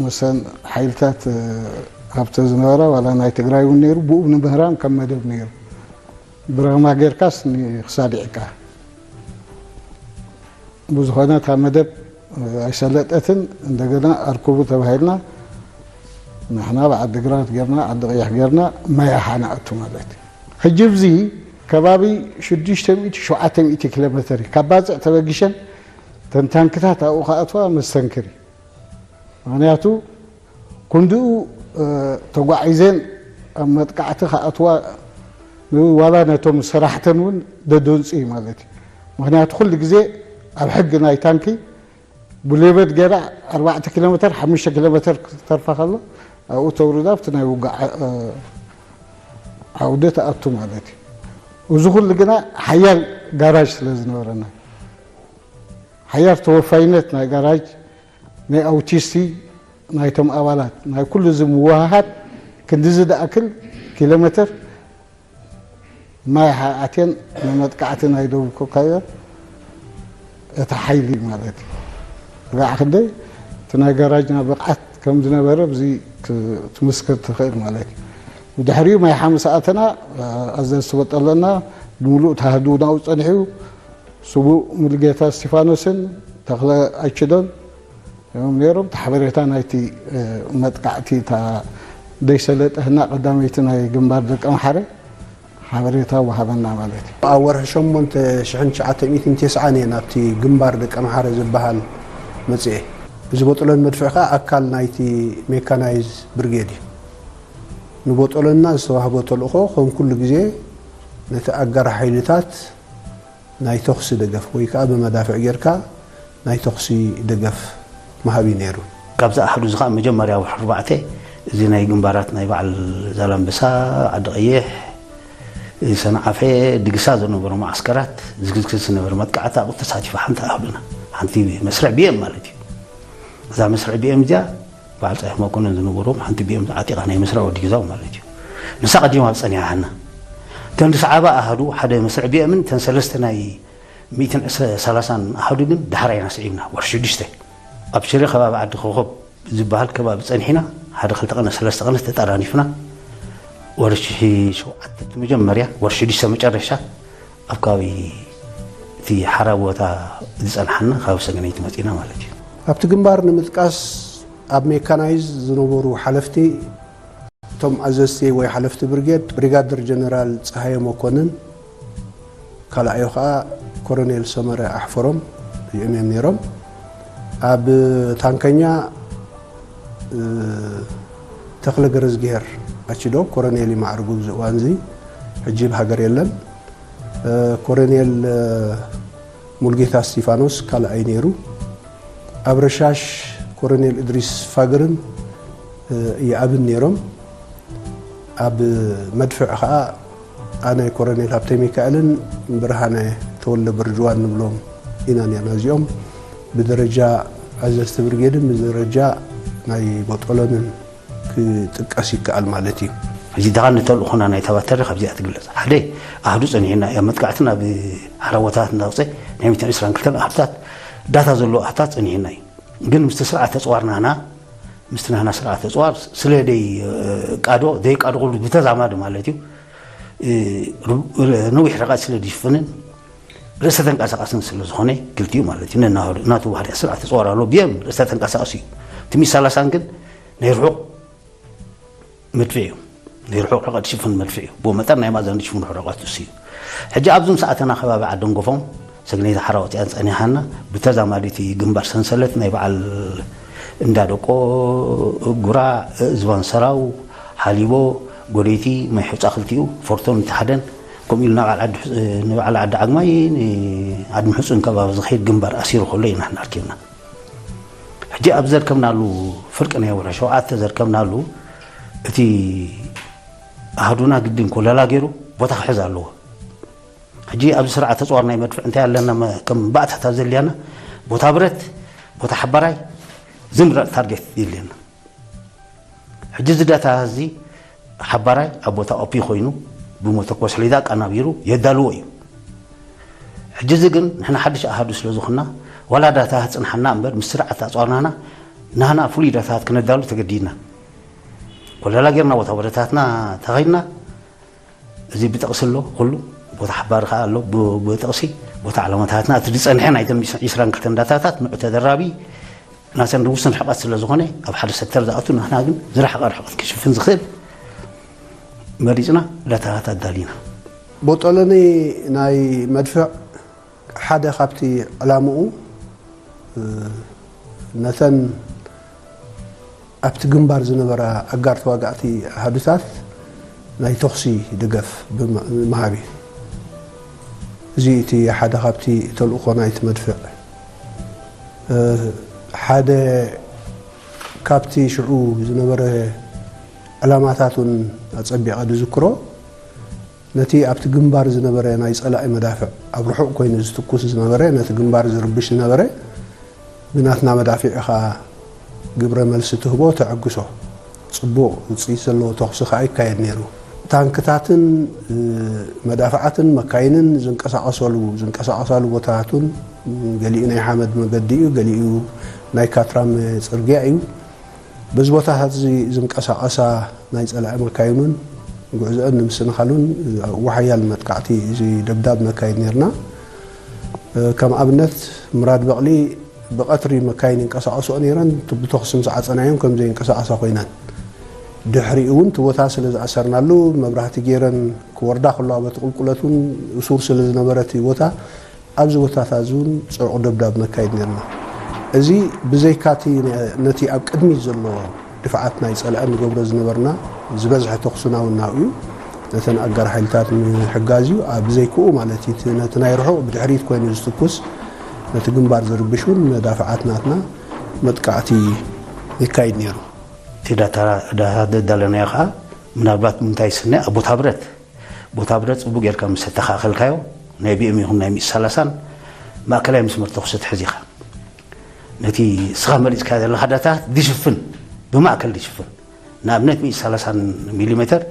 መሰን ሓይልታት፣ እ፣ ሃብተ ዝነበረ ዋላ ናይ ትግራይ እውን ነይሩ፣ ብኡ ንምህራም ከም መደብ ነይሩ። ብረኽማ ጌርካስ ንኽሳድዕካ። ብዝኾነ እታ መደብ ኣይሰለጠትን፣ እንደገና ኣርክቡ ተባሂልና፣ ንሕና ብዓዲ ግራት ጌርና፣ ዓዲ ቀይሕ ጌርና፣ ማያሓ ንኣቱ ማለት እዩ። ሕጂ ኣብዚ ከባቢ ሽዱሽተ ሚእቲ ሸውዓተ ሚእቲ ኪሎ ሜተር እዩ። ካብ ባጽዕ ተበጊሸን ተን ታንክታት ኣብኡ ክኣትዋ መስተንክር እዩ። ምኽንያቱ፣ ክንድኡ፣ እ፣ ተጓዒዘን ኣብ መጥቃዕቲ ክኣትዋ፣ ዋላ ነቶም ሰራሕተን እውን ደደንጹ እዩ ማለት እዩ። ምኽንያቱ፣ ኩሉ ግዜ ኣብ ሕጊ ናይ ታንኪ ብሌበት ገይራ ኣርባዕተ ኪሎ ሜተር፣ ሓሙሽተ ኪሎ ሜተር ክተርፋ ከሎ፣ ኣብኡ ተውርዳ ኣብቲ ናይ ውግእ ዓ-፣ እ፣ ዓውዲ ትኣቱ ማለት እዩ። እዚ ኩሉ ግና ሓያል ጋራጅ ስለ ዝነበረና፣ ሓያል ተወፋይነት ናይ ጋራጅ፣ ናይ ኣውቲስቲ፣ ናይቶም ኣባላት፣ ናይ ኩሉ እዚ ምውህሃድ ክንድዚ ዝኣክል ኪሎ ሜተር ማይ ሓ-፣ ኣትየን ንመጥቃዕቲ ናይ ደቡብ ኮካዮ እቲ ሓይሊ ማለት እዩ። ርጋዕ ክንደይ እቲ ናይ ጋራጅና ብቕዓት ከም ዝነበረ ብዚ ክ-፣ ክትምስክር ትኽእል ማለት እዩ። ብድሕሪኡ ማይ ሓምስ ኣተና፣ ኣዘዝቲ ወጠለና ብምሉእ ተሃድኡ ናብኡ ጸኒሑ እዩ። ስዉእ ሙሉጌታ እስቲፋኖስን ተኽለ ኣችዶን እዮም ነይሮም። እቲ ሓበሬታ ናይቲ መጥቃዕቲ፣ እታ ደይሰለጠህና ቀዳመይቲ ናይ ግንባር ደቀምሓረ ሓበሬታ ወሃበና ማለት እዩ። ኣብ ወርሒ ሸሞንተ ሽሕን ትሽዓተ ሚእትን ተስዓን እየ ናብቲ ግንባር ደቀምሓረ ዝበሃል መጽኤ። እዚ ቦጦሎኒ መድፍዕ ከኣ ኣካል ናይቲ ሜካናይዝ ብርጌድ እዩ። ንቦጦሎንና ዝተዋህቦ ተልእኾ ከም ኩሉ ግዜ ነቲ ኣጋር ሓይልታት ናይ ተኹሲ ደገፍ ወይ ከኣ ብመዳፍዕ ጌርካ ናይ ተኹሲ ደገፍ ምሃብ እዩ ነይሩ። ካብዚ ኣሃዱ እዚ ከኣ መጀመርያ ወርሒ ኣርባዕተ እዚ ናይ ግንባራት ናይ በዓል ዛላምበሳ፣ ዓዲ ቀይሕ፣ ሰንዓፈ፣ ድግሳ ዝነበሩ መዓስከራት ዝግዝግዝ ዝነበረ መጥቃዕቲ ኣብኡ ተሳቲፋ ሓንቲ ኣሃዱና። ሓንቲ መስርዕ ቢኤም ማለት እዩ። እዛ መስርዕ ቢኤም እዚኣ በዓል ጸሓይ መኮነን ዝነበሮም ሓንቲ ቢኤም ዓጢቓ ናይ መስርዕ ወዲ ግዛው ማለት እዩ። ንሳ ቀዲማ ኣብ ጸኒሓ ሃና። እተን ዝሰዓባ ኣሃዱ ሓደ መስርዕ ቢኤምን እተን ሰለስተ ናይ ሚእትን ሰላሳን ኣሃዱ ግን ዳሕራይና ስዒብና። ወርሒ ሽዱሽተ ኣብ ሽረ ከባቢ ዓዲ ኮኾብ ዝበሃል ከባቢ ጸኒሕና ሓደ ክልተ ቀነ ሰለስተ ቀነ ተጠራኒፍና። ወርሒ ሸውዓተ እቲ መጀመርያ፣ ወርሒ ሽዱሽተ መጨረሻ ኣብ ከባቢ እቲ ሓራ ቦታ ዝጸንሓና ካብ ሰገነይቲ መጺና ማለት እዩ። ኣብቲ ግንባር ንምጥቃስ ኣብ ሜካናይዝ ዝነበሩ ሓለፍቲ፣ እቶም ኣዘዝቲ ወይ ሓለፍቲ ብርጌድ ብሪጋደር ጀነራል ጸሃየ መኮንን፣ ካልኣዮ ከኣ ኮሎኔል ሰመረ ኣሕፈሮም እዚኦም እዮም ነይሮም። ኣብ ታንከኛ፣ እ፣ ተኽለ ገረዝግሄር ኣችዶ ኮሎኔል እዩ ማዕርጉ ኣብዚ እዋን እዚ፣ ሕጂ ኣብ ሃገር የለን። እ፣ ኮሎኔል፣ እ፣ ሙልጌታ እስቲፋኖስ ካልኣይ ነይሩ። ኣብ ረሻሽ ኮሎኔል እድሪስ ፋግርን፣ እ፣ ይኣብን ነይሮም። ኣብ መድፍዕ ኸኣ ኣነ ኮሎኔል ሃብተ ሚካኤልን ብርሃነ ተወልደ በርጅዋን ንብሎም ኢና ነርና። እዚኦም ብደረጃ ኣዘዝቲ ብርጌድን ብደረጃ ናይ ቦጦሎንን ክጥቀስ ይከኣል ማለት እዩ። እዚ ደኣ ንተልእኾና ናይ ተባተሪ ካብዚኣ ትግለጽ። ሓደ ኣህዱ ጸኒሕና እዩ። ኣብ መጥቃዕቲ ናብ ሓራ ቦታታት እንዳውጸ ናይ ሚእትን ዕስራን ክልተን ኣህዱታት ዳታ ዘለዎ ኣህታት ጸኒሕና እዩ። ግን ምስቲ ስርዓት ተጽዋርና ህና፣ ምስቲ ናህና ስርዓት ተጽዋር ስለ ደይ ቃዶ፣ ደይ ቃዶ ኩሉ ብተዛማዲ ማለት እዩ። እ፣ ር-፣ ነዊሕ ርሕቀት ስለ ዝሽፍንን ርእሰ ተንቀሳቃስን ስለ ዝኾነ ክልቲኡ ማለት እዩ። ነናህዱ፣ ናቱ ባህሪ ስርዓት ተጽዋር ኣሎ፣ ብየም ርእሰ ተንቀሳቃሲ እዩ። እቲ ሚግ ሰላሳን ግን ናይ ርሑቕ መድፍዕ እዩ። ናይ ርሑቕ ርሕቀት ዝሽፍን መድፍዕ እዩ። ብኡ መጠን ናይ ማእዘን ዝሽፍን ርሑቕ ርሕቀት እሱ እዩ። ሕጂ ኣብዞም ሰዓትና ከባቢ ዓደንጎፎም ሰግነይቲ ሓራ ወፂኣን ጸኒሓና። ብተዛማዲ እቲ ግንባር ሰንሰለት ናይ በዓል እንዳ ደቆ፣ ጉራ፣ ዝባን ሰራው፣ ሓሊቦ፣ ጎደይቲ፣ ማይ ሑጻ ክልቲኡ፣ ፎርቶን እቲ ሓደን፣ ከምኡ ኢሉ ንበዓል ዓዲ ሑ-፣ ንበዓል ዓዲ ዓግማይ፣ ንዓዲ ምሕጹን ከባቢ ዝኸይድ ግንባር ኣሲሩ ከሎ ኢና ንሕና ኣርኪብና። ሕጂ ኣብ ዘርከብናሉ ፍርቂ ናይ ወርሒ ሸውዓተ ዘርከብናሉ እቲ ኣሃዱና ግድን ኮለላ ገይሩ ቦታ ክሕዝ ኣለዎ። ሕጂ ኣብዚ ስርዓት ተጽዋር ናይ መድፍዕ እንታይ ኣለና መ-፣ ከም ባእታታት ዘልያና ቦታ ብረት፣ ቦታ ሓባራይ፣ ዝምረጥ ታርጌት የድልየና። ሕጂ እዚ ዳታ እዚ ሓባራይ ኣብ ቦታ ኦፒ ኮይኑ ብመተኮስ ሒዛ ኣቀናቢሩ የዳልዎ እዩ። ሕጂ እዚ ግን ንሕና ሓድሽ ኣሃዱ ስለ ዝኾንና ዋላ ዳታ ክጽንሓና እምበር ምስ ስርዓት ኣጽዋርናና ናህና ፍሉይ ዳታታት ክነዳሉ ተገዲድና። ኮለላ ጌርና ቦታ ብረታትና ተኸይድና። እዚ ብጥቕሲ ኣሎ፣ ኩሉ ቦታ ሓባሪ ከኣ ኣሎ፣ ብ-፣ ብጥቕሲ ቦታ ዓለማታትና፣ እቲ ዝጸንሐ ናይተን ዒስራን ክልተን ዳታታት ንዑ ተደራቢ፣ ናተን ውሱን ርሕቐት ስለ ዝኾነ፣ ኣብ ሓደ ሰክተር ዝኣቱ፣ ንሕና ግን ዝረሓቐ ርሕቐት ክሽፍን ዝኽእል መሪጽና ዳታታት ኣዳሊና። ቦጦሎኒ ናይ መድፍዕ ሓደ ካብቲ ዕላምኡ፣ እ፣ ነተን ኣብቲ ግንባር ዝነበራ ኣጋር ተዋጋእቲ ኣሃዱታት ናይ ተኹሲ ደገፍ ብም-፣ ምሃብ እዩ። እዚ እቲ ሓደ ካብቲ ተልእኾ ናይቲ መድፍዕ። እ፣ ሓደ ካብቲ ሽዑ ዝነበረ ዕላማታት እውን ኣጸቢቐ ዝዝክሮ፣ ነቲ ኣብቲ ግንባር ዝነበረ ናይ ጸላኢ መዳፍዕ፣ ኣብ ርሑቕ ኮይኑ ዝትኩስ ዝነበረ፣ ነቲ ግንባር ዝርብሽ ዝነበረ፣ ብናትና መዳፍዕ ኢኻ ግብረ መልሲ ትህቦ፣ ተዕግሶ። ጽቡቕ ውጽኢት ዘለዎ ተኹሲ ከኣ ይካየድ ነይሩ። ታንክታትን፣ እ፣ መዳፍዓትን መካይንን ዝንቀሳቐሰሉ፣ ዝንቀሳቐሳሉ ቦታታትን፣ ገሊኡ ናይ ሓመድ መገዲ እዩ፣ ገሊኡ ናይ ካትራመ ጽርግያ እዩ። በዚ ቦታታት እዚ ዝንቀሳቐሳ ናይ ጸላኢ መካይኑን ጉዕዞአን ንምስንኻሉን፣ እዋ ሓያል መጥቃዕቲ እዚ ደብዳብ ነካይድ ነርና። ከም ኣብነት ምራድ በቕሊ ብቐትሪ መካይን ይንቀሳቐስኦ ነይረን፣ ብተኹሲ ምስ ዓጸናዮም ከም ዘይንቀሳቐሳ ኮይነን። ድሕሪኡ እውን እቲ ቦታ ስለ ዝኣሰርናሉ መብራህቲ ገይረን ክወርዳ ከለዋ በቲ ቁልቁለት እውን እሱር ስለ ዝነበረ እቲ ቦታ ኣብዚ ቦታታት እዚ እውን ጽዑቕ ደብዳብ ነካይድ ነርና። እዚ ብዘይካቲ ነቲ ኣብ ቅድሚት ዘሎ ድፍዓት ናይ ጸላኢ ንገብሮ ዝነበርና ዝበዝሐ ተኹስና እውን ናብኡ እዩ። ነተን ኣጋር ሓይልታት ምሕጋዝ እዩ። ኣብ ብዘይክኡ ማለት እዩ፣ እቲ ነቲ ናይ ርሑቕ ብድሕሪት ኮይኑ ዝትኩስ ነቲ ግንባር ዝርብሽ እውን መዳፍዓት ናትና መጥቃዕቲ የካይድ ነይሩ። እቲ ዳታ ዳታ ዘዳለናዮ ከዓ ምናልባት ምንታይ ስነ ኣብ ቦታ ብረት ቦታ ብረት ጽቡቅ ጌርካ ምስ ኣተኻኸልካዮ ናይ ቢኤም ይኹን ናይ ሚእቲ ሰላሳን ማእከላይ መስመር ተኹሲ ትሕዝ ኢኻ። ነቲ ስኻ መሪጽካ ዘለኻ ዳታ ድሽፍን ብማእከል ድሽፍን ንኣብነት ሚእቲ ሰላሳን ሚሊሜተር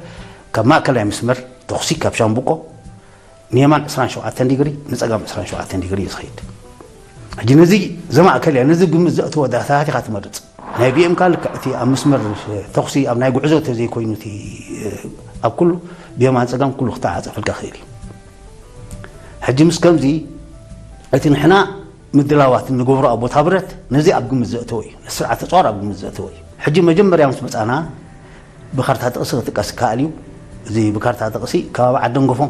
ካብ ማእከላይ መስመር ተኹሲ ካብ ሻምብቆ ንየማን ዕስራን ሸውዓተን ዲግሪ ንጸጋም ዕስራን ሸውዓተን ዲግሪ እዩ ዝኸይድ። ሕጂ ነዚ ዘማእከል እያ ነዚ ግምት ዘእትዎ ዳታታት ኢኻ ትመርጽ። ናይ ቢኤምካ ልክዕ እቲ ኣብ መስመር ተኹሲ ኣብ ናይ ጉዕዞ ተዘይኮይኑ እቲ ኣብ ኩሉ ብየማን ጸጋም ኩሉ ክተዓጸፈልካ ክእል እዩ። ሕጂ ምስ ከምዚ እቲ ንሕና ምድላዋት እንገብሮ ኣብ ቦታ ብረት ነዚ ኣብ ግምት ዘእተወ እዩ። ነቲ ስርዓት ተጽዋር ኣብ ግምት ዘእተወ እዩ። ሕጂ መጀመርያ ምስ መጻና ብካርታ ጥቕሲ ክጥቀስ ይከኣል እዩ። እዚ ብካርታ ጥቕሲ ከባቢ ዓደንጎፎ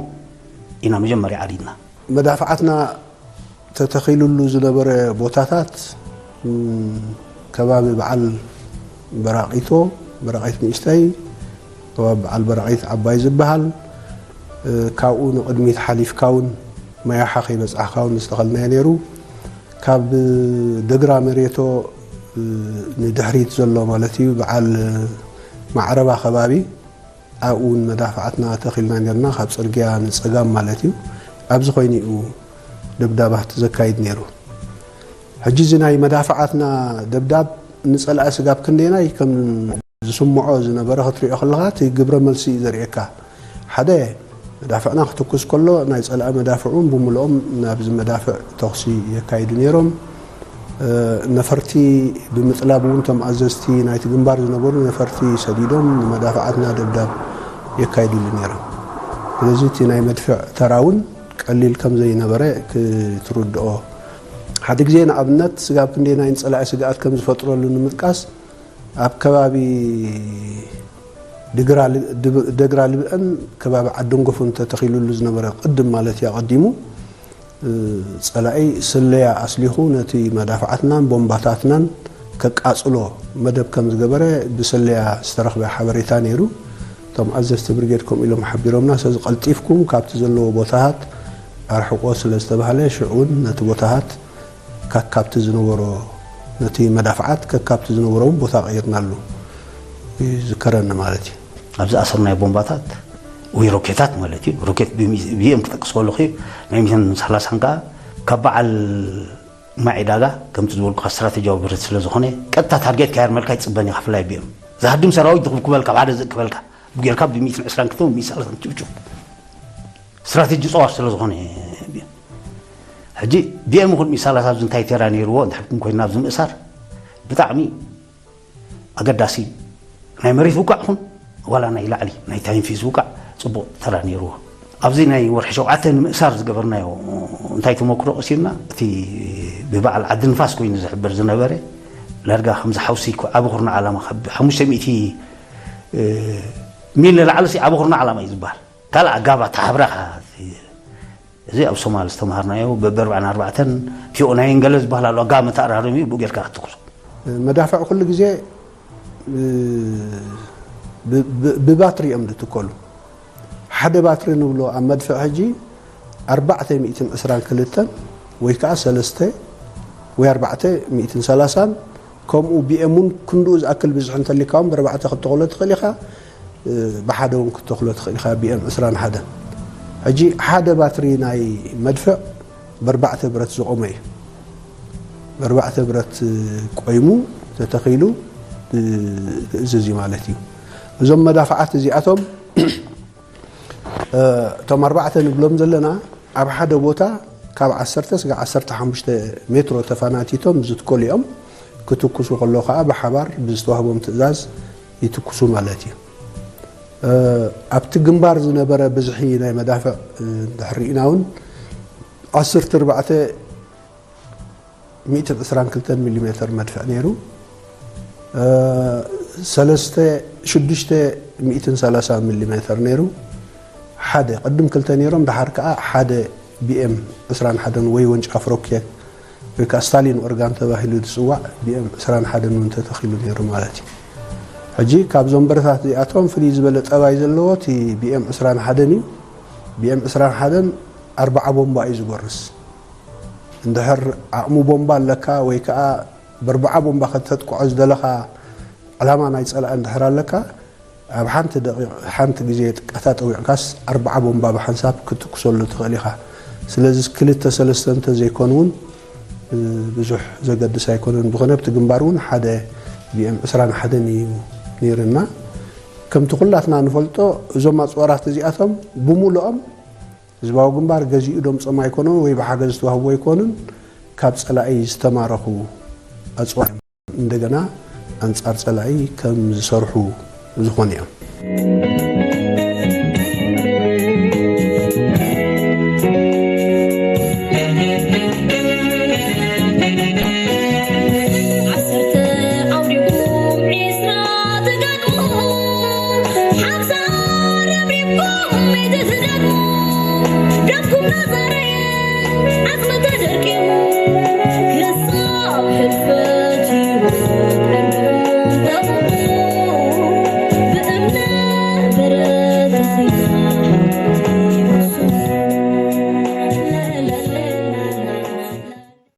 ኢና መጀመርያ ዓዲድና። መዳፍዓትና ተተኺሉሉ ዝነበረ ቦታታት ከባቢ በዓል በራቒቶ፣ በራቒት ንእሽተይ፣ ከባቢ በዓል በራቒት ዓባይ ዝበሃል፣ ካብኡ ንቕድሚት ሓሊፍካ እውን ማያሓ ከይበጻሕካ እውን ዝተኸልናዮ ነይሩ። ካብ ደግራ መሬቶ ንድሕሪት ዘሎ ማለት እዩ በዓል ማዕረባ ከባቢ ኣብኡ እውን መዳፍዓትና ተኺልና ነርና፣ ካብ ጽርግያ ንጸጋም ማለት እዩ። ኣብዚ ኮይኑ እዩ ደብዳባት ዘካይድ ነይሩ። ሕጂ እዚ ናይ መዳፍዓትና ደብዳብ ንጸላኢ ስጋብ ክንደየናይ ከም ዝስምዖ ዝነበረ ክትሪኦ ከለኻ እቲ ግብረ መልሲ እዩ ዘርእየካ። ሓደ መዳፍዕና ክትኩስ ከሎ ናይ ጸላኢ መዳፍዕ እውን ብምልኦም ናብዚ መዳፍዕ ተኹሲ የካይዱ ነይሮም። ነፈርቲ ብምጥላብ እውን እቶም ኣዘዝቲ ናይቲ ግንባር ዝነበሩ ነፈርቲ ሰዲዶም ንመዳፍዓትና ደብዳብ የካይዱሉ ነይሮም። ስለዚ እቲ ናይ መድፍዕ ተራ እውን ቀሊል ከም ዘይነበረ ክትርድኦ። ሓደ ግዜ ንኣብነት ስጋብ ክንደየናይ ንጸላኢ ስግኣት ከም ዝፈጥረሉ ንምጥቃስ ኣብ ከባቢ ድግራ ል- ድብ- ደግራ ልብአን ከባቢ ዓደንጎፎን ተተኺሉሉ ዝነበረ ቅድም ማለት እዩ ኣቐዲሙ ጸላኢ ስለያ ኣስሊኹ ነቲ መዳፍዓትናን ቦምባታትናን ከቃጽሎ መደብ ከም ዝገበረ ብሰለያ ዝተረኽበ ሓበሬታ ነይሩ። እቶም ኣዘዝቲ ብርጌድ ከምኡ ኢሎም ሓቢሮምና። ስለዚ ቀልጢፍኩም ካብቲ ዘለዎ ቦታታት ኣርሕቆ ስለ ዝተባህለ ሽዑ እውን ነቲ ቦታታት ከካብቲ ዝነበሮ ነቲ መዳፍዓት ከካብቲ ዝነበሮ እውን ቦታ ቀይርናሉ ይዝከረኒ ማለት እዩ። ኣብ ዝኣሰርናዮ ቦምባታት ወይ ሮኬታት ማለት እዩ። ሮኬት ብኤም ክጠቅስ ከለኹ ናይ ሚእትን ሰላሳን ከዓ ካብ በዓል ማይ ዕዳጋ ከምቲ ዝበልኩካ ስትራቴጂያዊ ብረት ስለ ዝኾነ ቀጥታ ታርጌት ከየርመልካ ይፅበን ኢኻ። ፍላይ ቢኤም ዝሃድም ሰራዊት ዝኽብክበልካ ኣብ ሓደ ዝእክበልካ ብጌርካ ብሚእትን ዕስራን ክልተን ሚእትን ሰላሳን ጭፍጭፍ ስትራቴጂ ፀዋር ስለ ዝኾነ ቢኤም ሕጂ ቢኤም ይኹን ሚእትን ሰላሳን ኣብዚ እንታይ ተራ ነይርዎ እንድሕር ኮይና ኣብዚ ምእሳር ብጣዕሚ ኣገዳሲ ናይ መሬት ውቃዕ ኹን ዋላ ናይ ላዕሊ ናይ ታይንፊዝ ውቃዕ ፅቡቕ ተራ ነይርዎ። ኣብዚ ናይ ወርሒ ሸውዓተ ንምእሳር ዝገበርናዮ እንታይ ተመክሮ ቀሲምና እቲ ብበዓል ዓዲ ንፋስ ኮይኑ ዝሕበር ዝነበረ ዳርጋ ከምዚ ሓውሲ ዓቢ ኩርና ዓላማ ካብ ሓሙሽተ ሚእቲ ሚል ንላዕሊ ዓቢ ኩርና ዓላማ እዩ ዝበሃል። ካልእ ኣጋባ ተሓብረኻ እዚ ኣብ ሶማል ዝተምሃርናዮ በበርባዕን ኣርባዕተን ቲኦናይን ገለ ዝበሃል ኣሎ ኣጋባ መተኣራረሚ ብኡ ጌርካ ክትኩሶ። መዳፍዕ ኩሉ ግዜ ብባትሪ እዮም ዝትከሉ። ሓደ ባትሪ ንብሎ ኣብ መድፍዕ ሕጂ ኣርባዕተ ሚእትን ዕስራን ክልተን ወይ ከዓ ሰለስተ ወይ ኣርባዕተ ሚእትን ሰላሳን ከምኡ ቢኤም እውን ክንድኡ ዝኣክል ብዝሒ እንተሊካ እውን ብኣርባዕተ ክትተኽሎ ትኽእል ኢኻ። ብሓደ እውን ክትተኽሎ ትኽእል ኢኻ። ቢኤም ዕስራን ሓደን ሕጂ ሓደ ባትሪ ናይ መድፍዕ ብኣርባዕተ ብረት ዝቆመ እዩ። ብኣርባዕተ ብረት ቆይሙ ተተኺሉ ዝእዝዝ እዩ ማለት እዩ። እዞም መዳፍዓት እዚኣቶም እቶም ኣርባዕተ ንብሎም ዘለና ኣብ ሓደ ቦታ ካብ ዓሰርተ ስጋዕ ዓሰርተ ሓሙሽተ ሜትሮ ተፈናቲቶም ዝትከሉ እዮም። ክትኩሱ ከሎ ከዓ ብሓባር ብዝተዋህቦም ትእዛዝ ይትኩሱ ማለት እዩ። ኣብቲ ግንባር ዝነበረ ብዝሒ ናይ መዳፍዕ እንድሕር ርኢና እውን ዓሰርተ ኣርባዕተ ሚእትን ዕስራን ክልተን ሚሊሜተር መድፍዕ ነይሩ። ሰለስተ ሽዱሽተ ሚእትን ሰላሳ ሚሊሜተር ነይሩ። ሓደ ቅድም ክልተ ነይሮም፣ ድሓር ከዓ ሓደ ቢኤም ዕስራን ሓደን ወይ ወንጫፍ ሮኬት ወይ ከዓ ስታሊን ኦርጋን ተባሂሉ ዝፅዋዕ ቢኤም ዕስራን ሓደን እውን ተተኺሉ ነይሩ ማለት እዩ። ሕጂ ካብዞም ብረታት እዚኣቶም ፍልይ ዝበለ ጠባይ ዘለዎ እቲ ቢኤም ዕስራን ሓደን እዩ። ቢኤም ዕስራን ሓደን ኣርባዓ ቦምባ እዩ ዝጎርስ። እንድሕር ዓቕሙ ቦምባ ኣለካ ወይ ከዓ በርባዓ ቦምባ ከተጥቅዖ ዝደለኻ ዕላማ ናይ ፀላኢ እንድሕር ኣለካ፣ ኣብ ሓንቲ ደቂቕ ሓንቲ ግዜ ቃታ ጠዊዕካስ ኣርባዓ ቦምባ ብሓንሳብ ክትኩሰሉ ትኽእል ኢኻ። ስለዚ ክልተ ሰለስተ እንተዘይኮኑ እውን ብዙሕ ዘገድስ ኣይኮነን። ብኾነ ኣብቲ ግንባር እውን ሓደ ቢኤም ዕስራን ሓደን እዩ ነይርና። ከምቲ ኩላትና ንፈልጦ እዞም ኣፅዋራት እዚኣቶም ብሙሉኦም ህዝባዊ ግንባር ገዚኡ ደምፆም ኣይኮኑን ወይ ብሓገዝ ዝተዋህቡ ኣይኮኑን፣ ካብ ፀላኢ ዝተማረኹ ኣፅዋር እዮም። እንደገና ኣንፃር ፀላኢ ከም ዝሰርሑ ዝኾኑ እዮም።